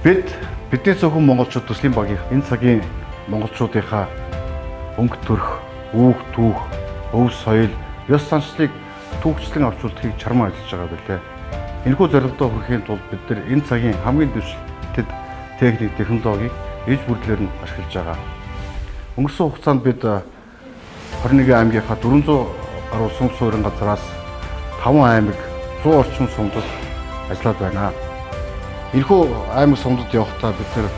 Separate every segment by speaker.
Speaker 1: Бидний зөвхөн монголчууд төслийн багийн энэ цагийн монголчуудынхаа өнгө төрх, үүх түүх, өв соёл, ёс заншлыг түүхчлэн авч үлдэхийг чармаа ажиллаж байгаа билээ. Энэхүү зорилгодоо хүрэхийн тулд бид нар энэ цагийн хамгийн дэвшилтэд техник, технологиг иж бүрдлээр нь ашиглаж байгаа. Өнгөрсөн хугацаанд бид 21 аймгийнхаа 400 гаруй сум суурин газраас 5 аймаг 100 орчим сумдад ажиллаад байна. Энэхүү аймаг сумдад явахдаа бид нэр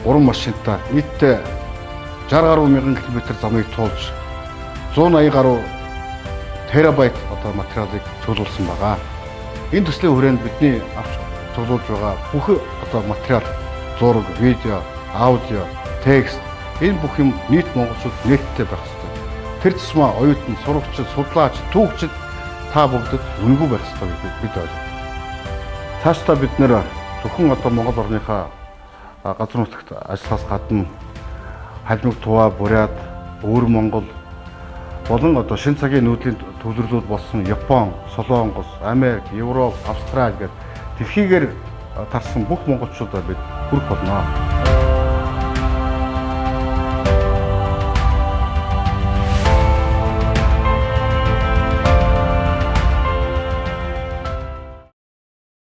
Speaker 1: 3 машинтай нийтдээ 60 гаруй мянган километр замыг туулж 180 гаруй терабайт одоо материалыг цуглуулсан байгаа. Энэ төслийн хүрээнд бидний авч цуглуулж байгаа бүх одоо материал, зураг, видео, аудио, текст энэ бүх юм нийт монголчууд нээлттэй байх ёстой. Тэр тусмаа оюутан, сурагчид, судлаач, түүхчид та бүгдэд үнэгүй байх ёстой гэдгийг бид ойлгодог. Цаашдаа бид нэр зөвхөн одоо Монгол орныхаа газар нутагт ажиллахаас гадна Халимаг, Тува, Бурят, Өвөр Монгол болон одоо шинэ цагийн нүүдлийн төвлөрлүүд болсон Япон, Солонгос, Америк, Европ, Австрали гээд дэлхийгээр тарсан бүх монголчуудаа бид хүрэх болно.